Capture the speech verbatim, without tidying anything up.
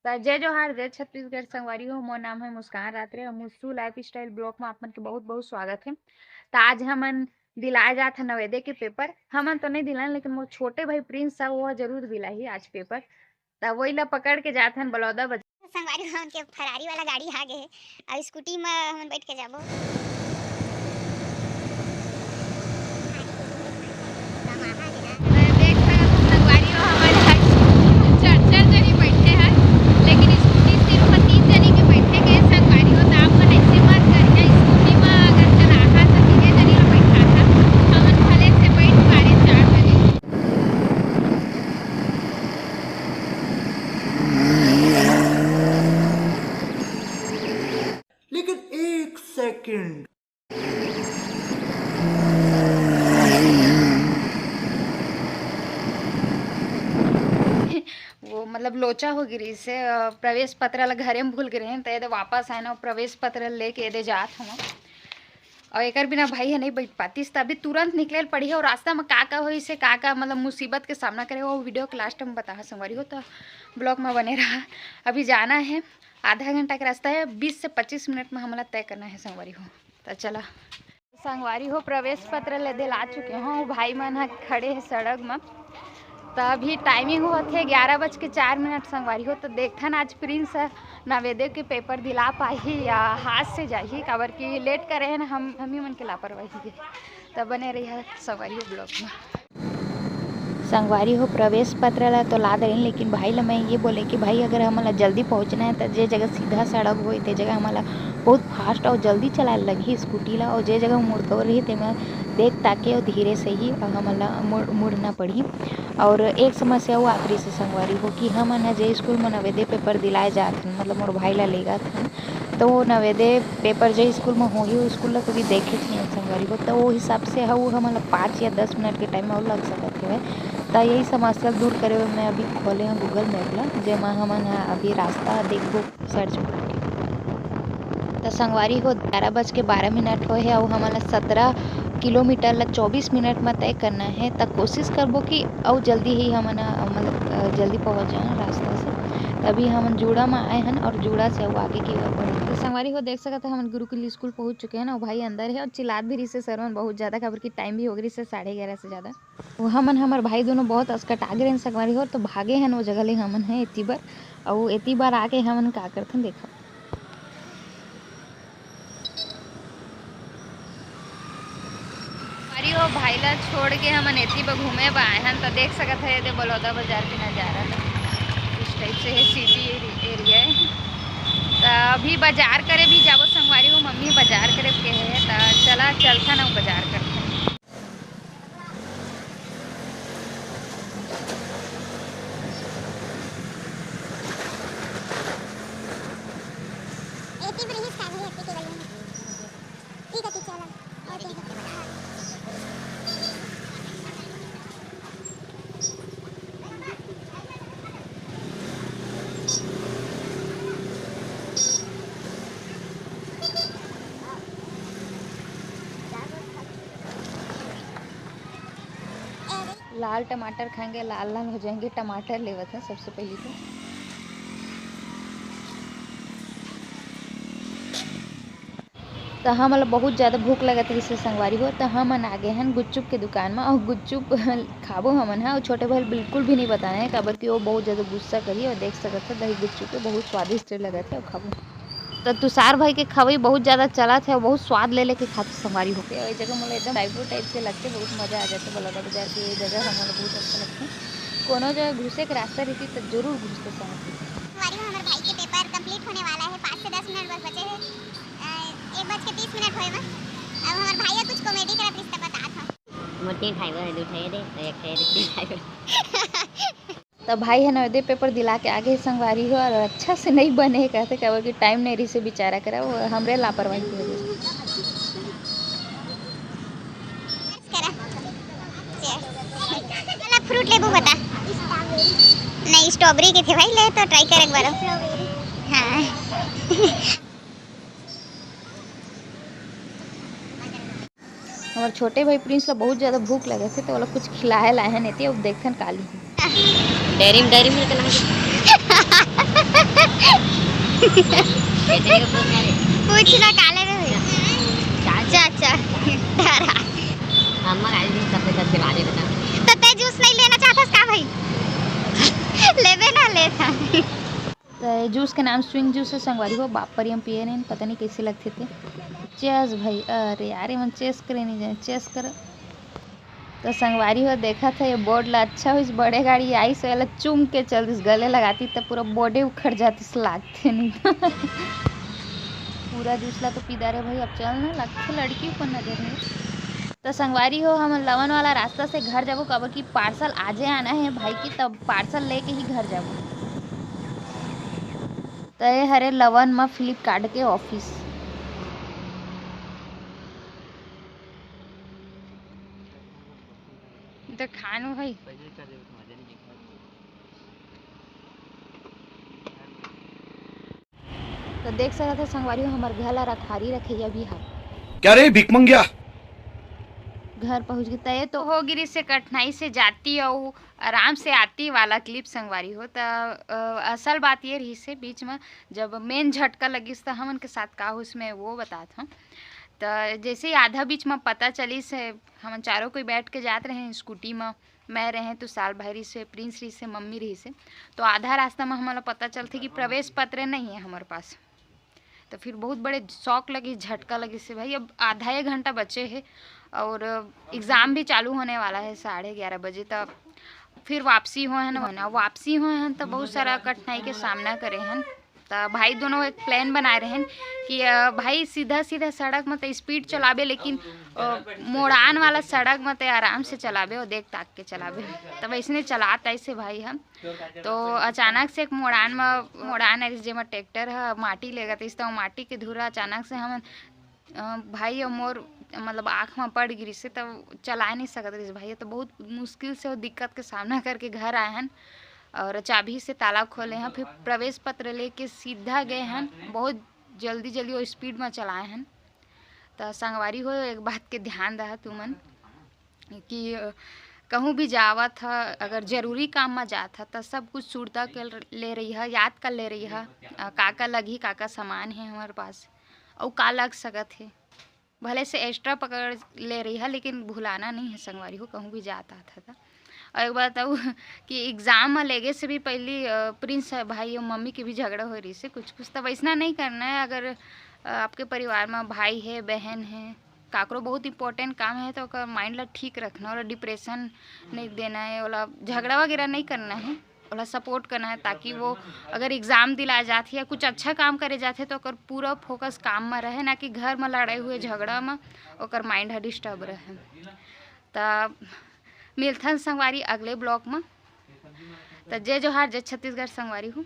जय जोहार, जय छत्तीसगढ़ संगवारी हो। मोर नाम है मुस्कान रात्रे और मुस्सू लाइफस्टाइल ब्लॉग में आप मन के बहुत बहुत स्वागत है। तो आज हमन दिलाए जात है नवोदय के पेपर। हमन तो नहीं दिलान, लेकिन मोर छोटे भाई प्रिंस है, वो जरूर दिलाही आज पेपर। तो वही ला पकड़ के जात हन बलौदा बाजार। संगवारी हो, हमन के फरारी वाला गाड़ी आ गए है और स्कूटी में हमन बैठ के जाबो। लेकिन एक सेकंड। वो मतलब लोचा हो गिरी से, अ, प्रवेश पत्र ला घरे में भूल गे रहेन, त एदे वापस आए ना, प्रवेश पत्र लेके एदे जात हूँ। और एकर बिना भाई है नहीं बैठ पातीस, त अभी तुरंत निकले पड़ी है। और रास्ता में का का होई से, का का मतलब मुसीबत के सामना करे, वो वीडियो के लास्ट में बता संगवारी हो, तो ब्लॉग में बने रहा। अभी जाना है, आधा घंटा का रास्ता है, बीस से पच्चीस मिनट में हमला तय करना है संगवारी हो। तो चला संगवारी हो, प्रवेश पत्र ले दे ला चुके हो। भाई मन ह खड़े हे सड़क म। त अभी टाइमिंग होत हे ग्यारह बज के चार मिनट संगवारी हो। त देखथन आज प्रिंस ह नवोदय के पेपर दिला पाही या हाथ से जाही, काबर कि लेट करे हे ना हम, हम ही मन के लापरवाही हे। त बने रहिहा संगवारी हो ब्लॉग म। संगवारी हो, प्रवेश पत्र ला तो ला दे रहिन, लेकिन भाई ला मैं ये बोले कि भाई, अगर हमन ला जल्दी पहुँचना है, त जे जगह सीधा सड़क होए, ते जगह हमन ला बहुत फास्ट और जल्दी चलाए लगही स्कूटी ला, और जे जगह मुड़कौर रही, तेमा देख ताके और धीरे से ही हमन ला मुड़, मुड़ना पड़ही। और एक समस्या वो आखिरी से संगवारी हो कि हमन ह जे स्कूल में नवोदय पेपर दिलाए जात हन, मतलब मोर भाई ला लेगत हन, तो वो नवोदय पेपर जे स्कूल में होही, वो स्कूल ला कभी देखे च नहीं संगवारी हो, तो वो हिसाब से ह, वो हमन ला पाँच या दस मिनट के टाइम और लग सकत हवे। त यही समस्या दूर करे बर मैं अभी खोले हूँ Google Map ला, जेमा हमन ह अभी रास्ता देखबो सर्च करके। त संगवारी हो, ग्यारह बज के बारह मिनट होए हे, अउ हमन ला सत्रह किलोमीटर ला चौबीस मिनट म तय करना हे। त कोशिश करबो कि अउ जल्दी ही हमन ह, मतलब, अ, जल्दी पहुँच जाए रास्ता से। तभी हमन जूड़ा म आए हन और जूड़ा से अउ आगे के ओर बढ़े। त संगवारी हो, देख सकत ह, हमन गुरुकुल स्कूल पहुँच चुके हन अउ भाई अंदर हे अउ चिल्लात भी रहिस हे सरवन बहुत ज़्यादा, काबर कि टाइम भी हो गे रहिस हे साढ़े ग्यारह से ज़्यादा। वो हमन, हमर भाई दोनों बहुत असकटा गे रहेन संगवारी हो, तो भागे हन वो जगह ले हमन ह एती बर। अउ एती बर आके हमन का करथन देखो। अरे वो भाई ला छोड़ के हमन एती बर घूमे बर आए हन, तो देख सकत है ये बलौदा बाजार के नजारा ला। इस टाइप से है सिटी एरिया है। तो अभी बाजार करे भी जाबो संगवारी हो, मम्मी बाजार करे के है, तो चला चलथन अउ बाजार करथन। एती भी रहिस काली हट्टी के गली में। ठीक है, ठीक, चला। ओके। हाँ। लाल टमाटर खाएंगे, लाल लाल हो जाएंगे। टमाटर लेवत है सबसे पहले तो। तो हमन ला बहुत ज़्यादा भूख लगत रहिस हे संगवारी हो, तो हमन आ गए हन गुपचुप के दुकान में। और गुपचुप खाबो हमन ह, और छोटे भाई बिल्कुल भी नहीं बताना है, काबर कि वो बहुत ज़्यादा गुस्सा करी। और देख सकत हो दही गुपचुप के बहुत स्वादिष्ट लगत है, और खाबो। तो तुषार भाई के खवई बहुत ज्यादा चलत हे, बहुत स्वाद ले लेके खाथे संगवारी हो के। और ये जगह मोला एकदम टाइप टाइप के लगथे, बहुत मजा आ जाथे। बलौदा बाजार के ये जगह ह मोला बहुत अच्छा लगथे। कोनो जगह घुसे के रास्ता रहितिस त जरूर घुसते संगवारी हो। हमर भाई के पेपर कंप्लीट होने वाला है, पाँच से दस मिनट बस बचे हैं। अ, एक बज के तीस मिनट होए बस। अब हमर भाई ह कुछ कॉमेडी करत रहिस त बतात हूँ। मोर तीन ठाई बर, दू ठाई दे, एक ठाई दे, तीन ठाई बर। त भाई ह नवोदय पेपर दिला के आगे हे संगवारी हो, और अच्छा से नहीं बने हे कहथे, काबर कि टाइम नहीं रहिस हे बेचारा करा, वो हमरे लापरवाही के वजह से। चला फ्रूट लेबू बता। नहीं, स्ट्रॉबेरी के थे भाई, ले तो ट्राई कर एक बार। हाँ। हमर छोटे भाई प्रिंस ला बहुत ज्यादा भूख लगे थे, तो ओला कुछ खिलाए लाए हन एती, अब देखथन का लिही। डेयरी में, डेयरी में तो नहीं। पूछ ना, काले रहे। चाचा। अम्मा गाली दी, तब तक के बारे बता। तो ते जूस नहीं लेना चाहता का भाई? लेबे ना लेता। तो जूस के नाम स्विंग जूस है संगवारी हो, बाप पर हम पिए नहीं, पता नहीं कैसे लगते थे। चेयर्स भाई, अरे यार, मन चेस करे नहीं जाए, चेस कर। तो संगवारी हो, देखा था ये बोर्ड ला, अच्छा होइस बड़े गाड़ी आइस, एला चूम के चल दिस, गले लगाती तो पूरा बोर्डे उखड़ जातिस, लागते नहीं तो। पूरा जूस ला तो पीदा रे भाई, अब चल ना, लगते लड़की ऊपर नजर नहीं। तो संगवारी हो, हमन लवन वाला रास्ता से घर जाबो, काबर कि पार्सल आजे आना है भाई की, तब पार्सल लेके ही घर जाबो। तो ये हरे लवन म फ्लिपकार्ट के ऑफिस। तो खानो भाई। तो देख सकत हो संगवारी हो, हमर घर ला रखवारी रखइया भी हा। क्या रे भिकमंगिया? घर पहुंच गए, तय तो हो गिरी से कठिनाई से जाती अउ आराम से आती वाला क्लिप संगवारी हो। त अ, असल बात ये रही से बीच में जब मेन झटका लगिस त हमन के साथ का हुस मैं वो बतात हूँ। त जैसे ही आधा बीच में पता चली से हमन चारों कोई बैठ के जात रहे स्कूटी में, मैं रहे तो साल भाई रही से, प्रिंस रही से, मम्मी रही से, तो आधा रास्ता में हमन ला पता चलते कि प्रवेश पत्र नहीं है हमारे पास। तो फिर बहुत बड़े शॉक लगी, झटका लगी से भाई, अब आधा एक घंटा बचे है और एग्ज़ाम भी चालू होने वाला है साढ़े ग्यारह बजे। तब फिर वापसी हुए हैं ना, वापसी हुए हैं तो बहुत सारा कठिनाई के सामना करे हैं। तो भाई दोनों एक प्लान बनाए रहे हैं कि अ, भाई सीधा सीधा सड़क में तो स्पीड चलाबे, लेकिन अ, मोड़ान वाला सड़क में तो आराम से चलाबे और देख ताक के चलाबे। तब ऐसने चलात ऐसे भाई हम तो अचानक से एक मोड़ान म मोड़ान आइस, जेमा ट्रैक्टर ह माटी लेगत रहिस, त माटी के धूरा अचानक से हमन, अ, भाई अउ मोर, मतलब, आँख म पड़ गिरिस, त चलाए नहीं सकत रहिस भाई। तो बहुत मुश्किल से वो दिक्कत के सामना करके घर आए हन और चाबी से ताला खोले हैं, फिर प्रवेश पत्र लेके सीधा गए हन। बहुत जल्दी जल्दी वो स्पीड में चलाए हन। तो संगवारी हो, एक बात के ध्यान रहा तुमन कि अ, कहूँ भी जावत ह, अगर जरूरी काम म जात ह, त सब कुछ सुरता के ले रही ह, याद कर ले रही ह, अ, का का लगही, का का सामान है हमारे पास, अउ का लग सकत है। भले से एक्स्ट्रा पकड़ ले रही ह, लेकिन भुलाना नहीं है संगवारी हो, कहूँ भी जात आत ह त। और एक बात अउ कि एग्ज़ाम म लेगे से भी पहली, अ, प्रिंस भाई और मम्मी के भी झगड़ा हो रही से कुछ कुछ, तब ऐसा नहीं करना है। अगर अ, आपके परिवार में भाई है, बहन है, काकरो बहुत इंपॉर्टेंट काम है, तो ओकर माइंड ला ठीक रखना, ओला डिप्रेशन नहीं देना है, ओला झगड़ा वगैरह नहीं करना है, ओला सपोर्ट करना है, ताकि वो अगर एग्ज़ाम दिला जात है या कुछ अच्छा काम करे जात है, तो ओकर पूरा फोकस काम में रहे, ना कि घर में लड़ाई हुए, झगड़ा में ओकर माइंड ह डिस्टर्ब रहे। त मिलथन संगवारी अगले ब्लॉग में। त जय जोहार, जय छत्तीसगढ़ संगवारी हो।